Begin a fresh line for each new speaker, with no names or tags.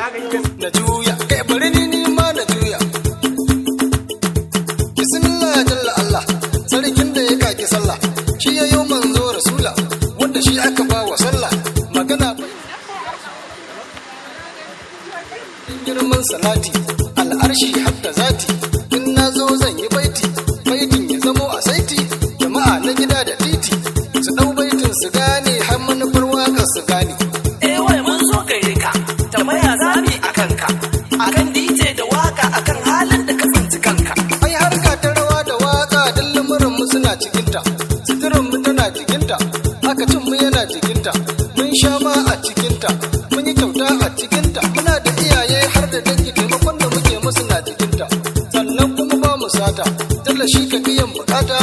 Na juya kai, bari ni ni ma na juya. Bismillah jalla Allah, sarkin da ya kaki sallah, shi ya yi manzo rasula, wanda shi aka ba wa sallah. Magana girman salati, al'arshi hatta zati. In na zo zan yi baiti, baitin ya zamo a saiti, jama'a na gida da titi su ɗau baitin su gane, har manufar waƙar su gane.
Eh wai, mun zo gare ka, tambaya zami a kanka, akan DJ da waka, akan halin da ka tsinci kanka.
Ai harka ta rawa da waka, duk lamuran mu suna cikinta, suturan mu tana jikinta, haka cin mu yana jikinta, mun sha ma a cikinta, mun yi kyauta a cikinta, muna da iyaye har da dangi, taimakon da muke musu na jikinta, sannan kuma ba mu sata. Jalla shi ka biyan bukata.